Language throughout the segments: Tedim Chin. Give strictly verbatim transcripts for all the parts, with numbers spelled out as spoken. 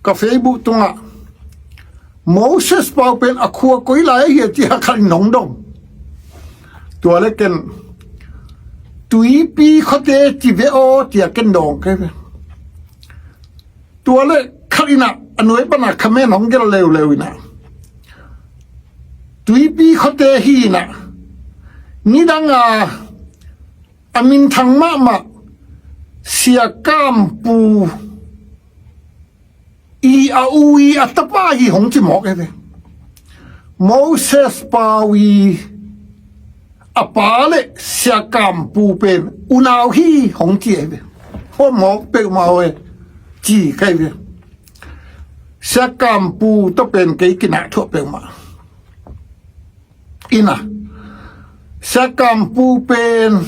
Ka Facebook tungah Moses Pau pen a khua koi lai ahi a ci a khat in hong dong. Tua le ken Tuipi khuate ci ve aw ci a ken dong kei ve. Tua le khat in ah a nuai pan a comment hong gelh leuleu in ah Tuipi khuate hi in ah nidang a a minthang mahmah Sia Kampu i a u i a tapa hi hong ci mawk e ve. Moses Pau i a pa le Sia Kampu pen unau hi hong ci e ve. Hua mawk peuhmah e ci kai ve. Sia Kampu tawh pen kei kinah thuah peuhmah. Ina Sia Kampu pen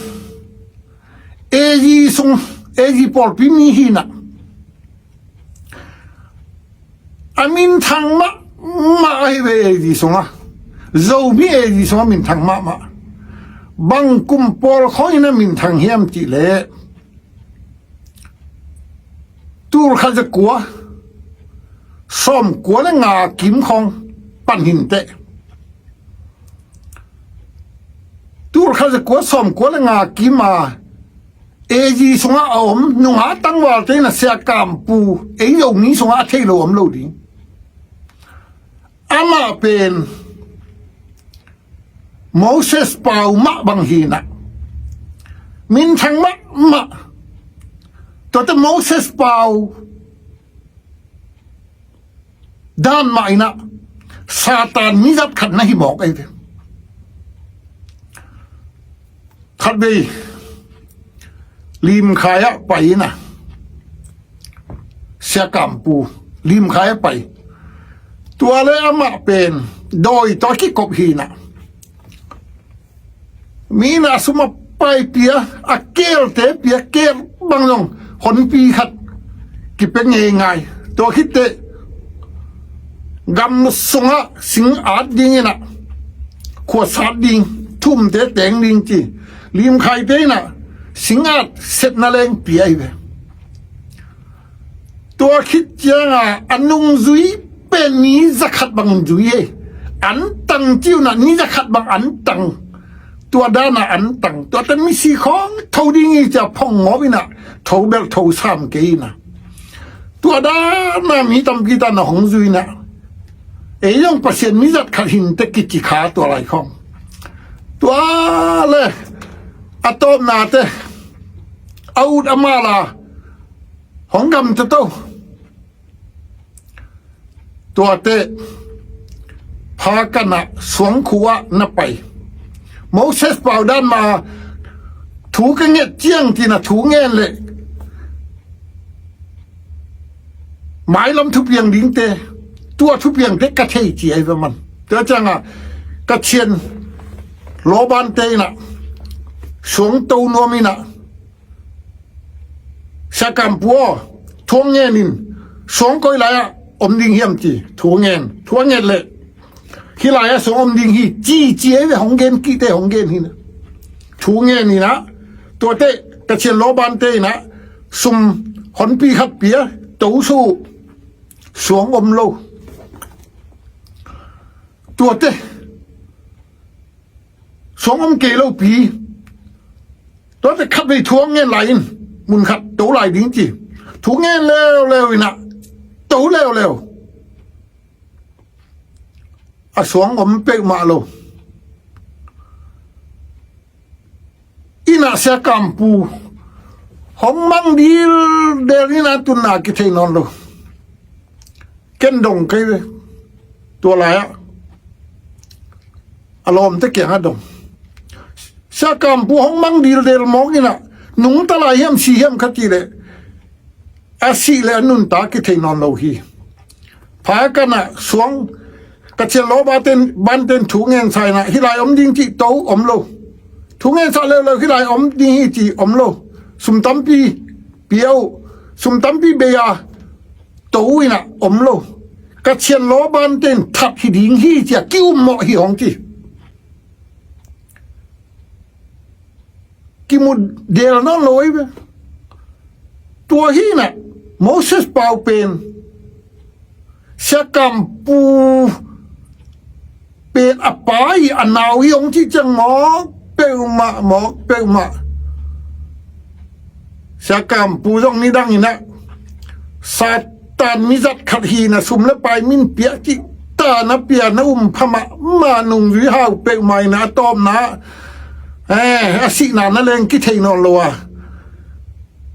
A G sung, A G pawlpi mi hi in ah a minthang mahmah ahi ve. A G sungah Zomi A G sungah minthang mahmah. Bang kum pawl khawng in a minthang hiam cih leh tul khat za kua sawm kua le nga kim khawng pan hi inteh. Tul khat za kua sawm kua le nga kim a A G sungah a om nungak tangvalte in a Sia Kampu ei Zomi sungah a thei lo om lo ding. Amah pen Moses Pau mah bang hi in ah minthang mahmah. Tuate Moses Pau dan mah in ah Satan mizat khat na hi mawk ahi ve. Khatvei Limkhai ah pai in ah Sia Kampu Limkhai ah pai. Tua le amah pen dawi tawh a kikop hi in ah mi in a sum a pai pia, a kelte pia, kel bang zong honpi khat kipia ngeingai. Tua khitteh gam sungah sing at ding in ah khuasat ding, thumte teng ding ci. Limkhaite in ah sing at setna leng pia hi ve. Tua khit ciangin a nungzui pen ni zakhat bangin zui hi. An tang ci un ah ni zakhat bang an tang. Tua dan a an tang. Tuate misi khawng tho ding hi ci a phong ngawp in ah tho belh tho sam kei in ah. Tua dan a mi tampi tan a hong zui in ah ei zong Pasian mizat khat hi inteh kici kha tua lai khawng. Tua le a tawpnate a ut a mal a hong gamta to. Tuate Phakan ah suangkhu ah na pai. Moses Pau dan mah thu ka nget ciang ci in ah thu ngen leh mailam thupiang dingte, tua thupiangte ka thei ci ahi ve man. Tua ciangin ka cian lawbante in ah suang to nuam in ah Sia Kampu aw, thu hong ngen in, suang koi lai ah om ding hiam ci, thu ngen, thu ngen leh hih lai ah suang om ding hi ci ci ahi ve. Hong gen kihte hong gen hi in ah thu ngen in ah tuate ka cian lawbante in ah sum honpi khat pia, to suh, suang om lo. Tuate suang om kei lo pi. Tuate khatvei thu hong ngen lai in, mun khat to lai ding ci. Thu ngen leuleu in ah to leuleu. A suang om peuhmah lo. In ah Sia Kampu hong mang dildel in ah tunna kithei nawn lo. Ken dong kei ve. Tua lai ah a lawmte kiangah dong. Sia Kampu hong mang dildel mawk in ah nungta lai hiam si hiam kha cih leh a sih leh a nuntak kithei nawn lo hi. Phakan ah suang ka cian lawbante in, banten thu ngen sa in ah hih lai om ding cih to om lo. Thu ngen sa leuleu hih lai om ding hi cih om lo. Sum tampi pia uh, sum tampi bei a to uh in ah om lo. Ka cian lawbante in that hi ding hi ci a ki-ummawh hi hong ci. Kimu del nawn lo ahi ve. Tua hi in ah Moses Pau pen Sia Kampu pen a pa hi, a nau hi hong cih ciang mawk peuhmah, mawk peuhmah. Sia Kampu zong nidang in ah Satan mizat khat hi in ah sum le pai min piak cih ta na pia na um pha mahmah, nungzui hau peuhmah in ah a tawpna, eh, a sihna na leng kithei nawn lo a.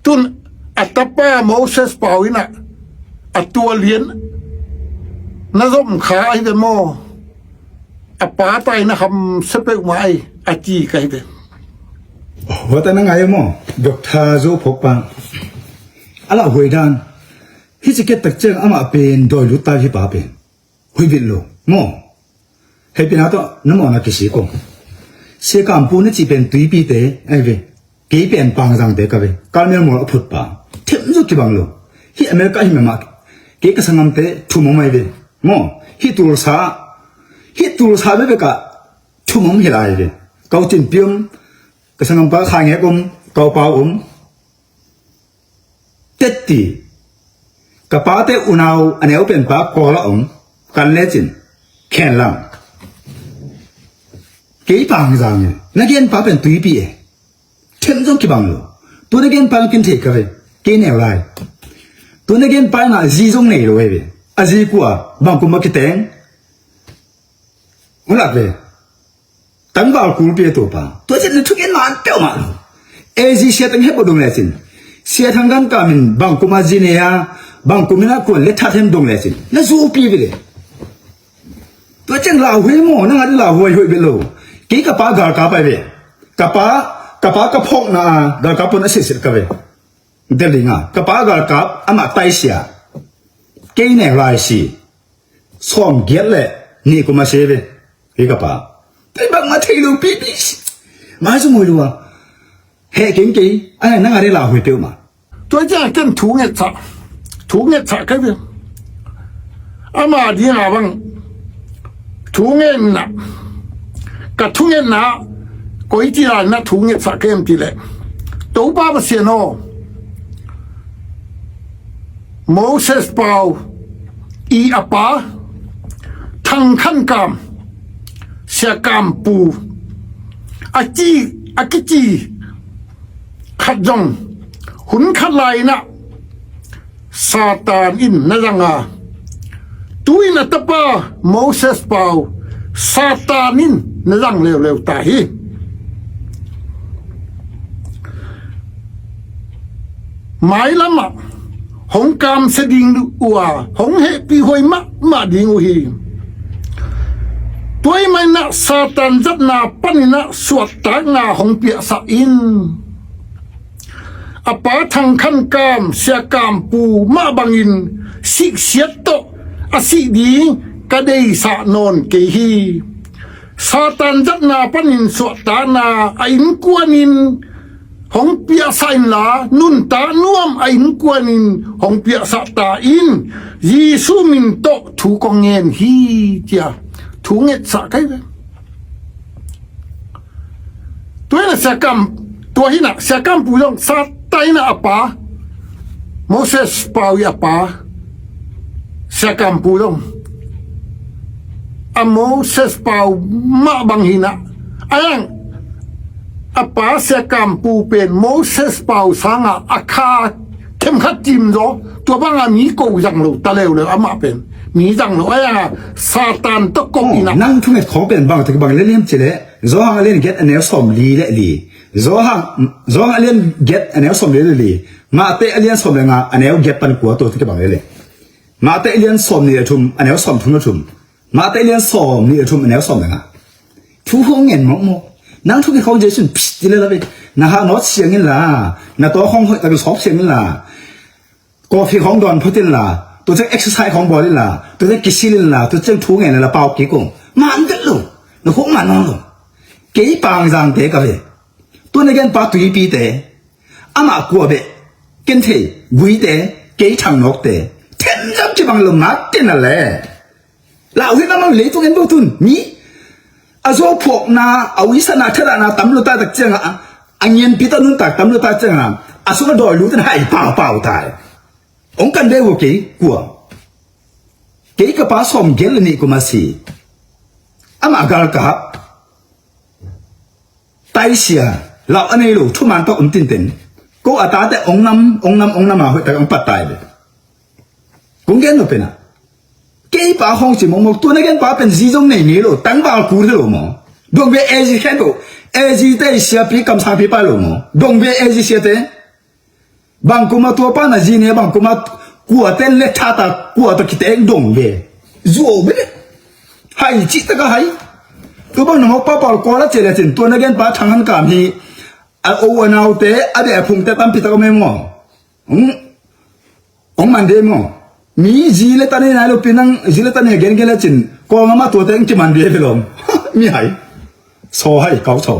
Tun a tapa Moses Pau in ah a tua lian na zom kha ahi ve maw? A pa tai na hamsia peuhmah ai a ci ka hi ve. Hua ta na ngai maw? Doctor Zo Phok pa a lauhuai dan hi ci ket tak ciang amah pen dawi lut ta hi pa pen. Huih vit lo maw? Hei pina tawh na mawhna kisik kong. Sia Kampu na cih pen tuipite ahi ve. Kei pen Pangzangte ka ve. Karmel mual a phut pa. Themzo kibang lo. Hih America hi mahmah. Kei ka sanggamte thum om ahi ve. Maw? Hih Tulsa. Hih Tulsa bekbek ah thum om hi lai ve. Kau Cin Pi om. Ka sanggampa Kha Ngek om. Kau Pau om. Tetti. Ka pate unau a neu pen pa Kawl a om. Kan lecin. Khen lang. Kei Pangzang e. Na gen pa pen tuipi e. Them zong kibang lo. Tu na gen pa kin thei ka ve. Kei neu lai. Tu na gen pa na zi zong nei lo e ve. A zi kua bang kum a kiteng. Ulak ve. Tangval kulpi a tupa. Tua cian na thugen man peuhmah lo. A zi sia teng hep a dong lecin. Sia Thang Gan Kam in bang kum a zi nei a, bang kum in a kuan le that hem dong lecin. Na zupi vile. Tua cian lauhuai maw, nang a di lauhuai huai bit lo. Kei ka pa galkap ai ve. Ka pa, ka pa ka phawkna a galkap pon a sitsit ka ve. Delhi nga. Ka pa galkap amah taisia. Kei neu lai si. Sawm giat le nih kum a si ve. Kei ka pa. Tei bangmah thei lo pipi si. Mai zong hoi lua. Heh keng kei. Ai, nang a rei lauhuai peuhmah. Tua ciang ken thu ngetsah. Thu ngetsah kei ve. Ama dinga bang. Thu ngenna. Ka thu ngenna. Koi ci lai na thu ngetsah kei em ti leh. Topa Pasian aw. Moses Pau i a pa Thang Khan Kam, Sia Kam Pu, a ci, a kici khat zong hun khat lai-in ah Satan in na zang a, tu-in a tapa Moses Pau Satan in na zang leuleu ta hi. Mailamah hong kamsia ding uh a, hong hehpih huai mahmah ding uh hi. Tua ahih manin ah Satan zatna panin ah suahtakna hong piahsak in. A pa Thang Khan Kam, Sia Kam Pu mah bangin siksiat tawh a sih ding ka deisah nawn kei hi. Satan zatna panin suahtakna a innkuanin hong piahsah inla, nuntak nuam a innkuanin hong piahsah ta in, Jesu min tawh thu kong ngen hi, cia thu ngetsah kei ve. Tua hi na Sia Kam, tua hi na Sia Kam Pu zong Satan a pa, Moses Pau i a pa, Sia Kam Pu zong a Moses Pau mah bang hi na. A yang a pa Sia Kam Pu pen Moses Pau sanga a kha themkhat cim zaw, tua banga mi ko zang lo ta leuleu amah pen. Mi zang lo a yang a Satan tawh ko i na. Nang thunget khawng pen bang tek bang le liam ci le. Zawhang a lian giat a neu sawm li le li. Zawhang, Zawhang a lian giat a neu sawm li le li. Mahte a lian sawm le nga a neu giat pan kua tua tek bang le le. Mahte a lian sawm ni a thum a neu sawm thum a thum. Mahte a lian sawm ni a thum a neu sawm le nga. Thu hong ngen mawkmawk. Nang thu ki khawng Jesu in pist ti le la ve. Na ha nawt siang in la. Na taw khawng hoih tak sawp siang in la. Coffee khawng dawn phot in la. Tua ciang exercise khawng bawl in la. Tua ciang kisil in la. Tua ciang thu ngen la pau kik ung. Man vet lo. Na khuk man nawn lo. Kei Pangzangte ka ve. Tua na gen pa tuipite. Amah kua beh. Ken thei. Guite. Kei Thang Nawkte. Themzam kibang lo mat tin a le. Lauhuai mahmah leitung en bo tun. Mi a zo phuakna, a uisana, thadahna tam lo ta tak cianga, a ngianpi ta nuntak tam lo ta cianga, a sung a dawi lutin hai paupau tai. Hong kan ve uh kei kua. Kei ka pa sawmgiat le nih kum a si. Amah galkap. Taisia. Lau a nei lo, thuman tawh om tinten. Ko a tate ong nam, ong nam, ong nam a hoih tak ong pat tai ve. Kong gen lo pen a. Kei pa khong ci mawkmawk, tua na gen pa pen zi zong nei ngei lo, tangval kul hi lo maw. Dong ve A G khen lo. A G te siapi kamsangpi pa lo maw. Dong ve A G siate. Bang kuma tua pa na zi ne, bang kuma kua ten le thata, kua tawh kiteng dong ve. Zuau ve. Hai cih taka hai. Tua bang na mawk pa pawl kua la cia le cin, tua na gen pa Thang Han Kam hi. A o a naute, a de a phungte tampi tak om e maw. Ong, ong man de maw. Mi zi le ta nei nai lo pi nang, zi le ta nei gen gen le cin. Kawng ama tuate ong kiman de ve lom. Mi hai. Saw hai, kau saw.